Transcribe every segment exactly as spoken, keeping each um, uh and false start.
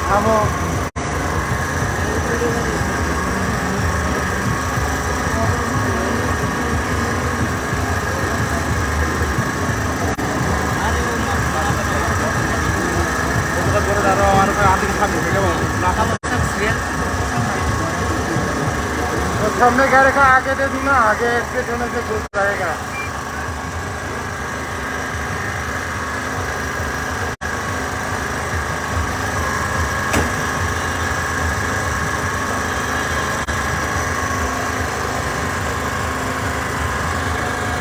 Amo. सामने गाड़ी का आगे दे दूंगा, आगे स्टेशन से घुस जाएगा।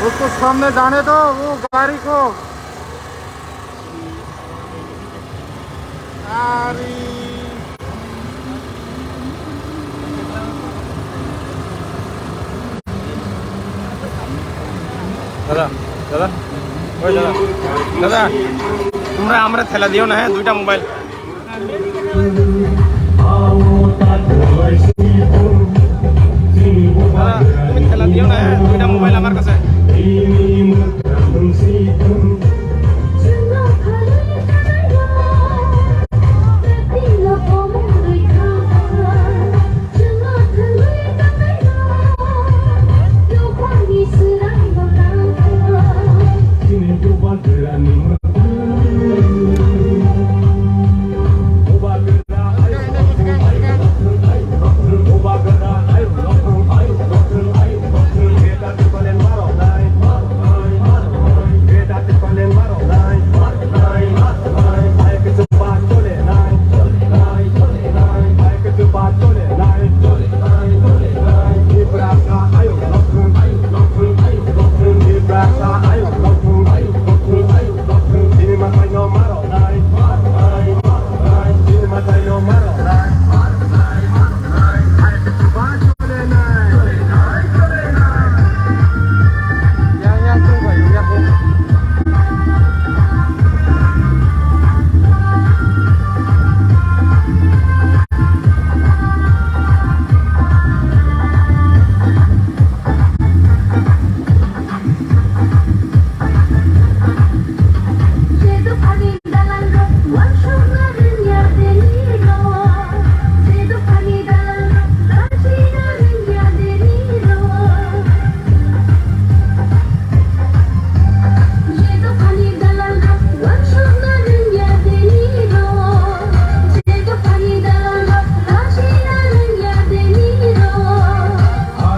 उसको सामने जाने दो, वो गाड़ी को। Ari. দাদা, দাদা, ওই দাদা, দাদা, তোমরা আমরা ঠেলা দিও না, হ্যাঁ, দুইটা মোবাইল। দাদা, তুমি ঠেলা দিও না, হ্যাঁ, দুইটা মোবাইল আমার কাছে।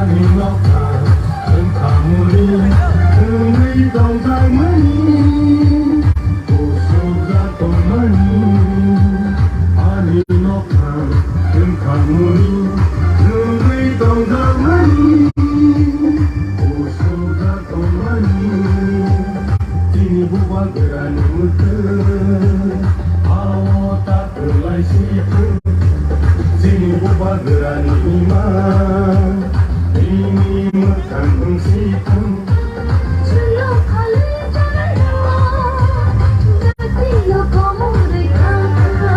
Ani nokha wngkha muni, wngwi tongjakmani, kusubjak tongmani. Ani nokha wngkha muni, wngwi tongjakmani, kusubjak tongmani. Chini bubagrani mwkhwtwng, aro ta kwlai si thung. Chini bubagrani ima, bini mwkhang wng si thung. Chwngno phalwi tongnairok, jatino komorwi thangkha.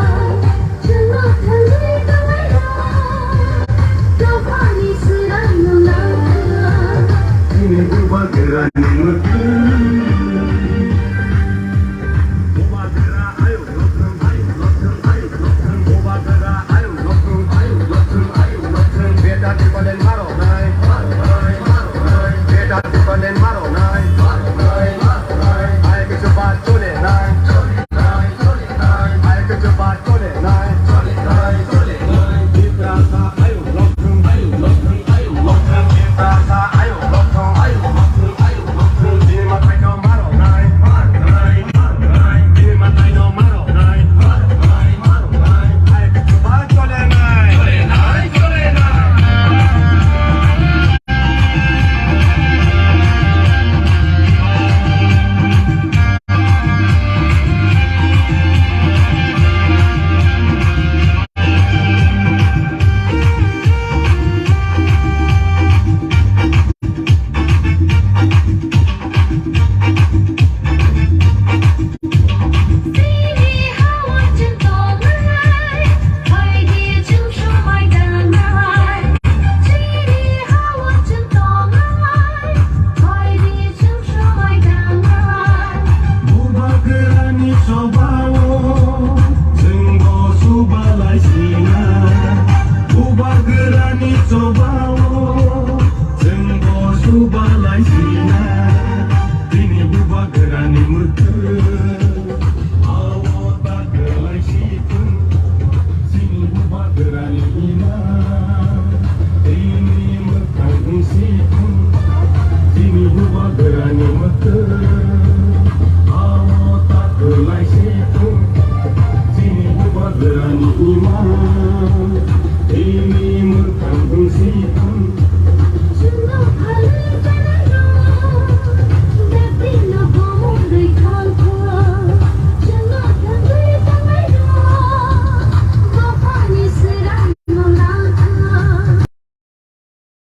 Chwngno thangwi tongnairok, dophani swrangno nang.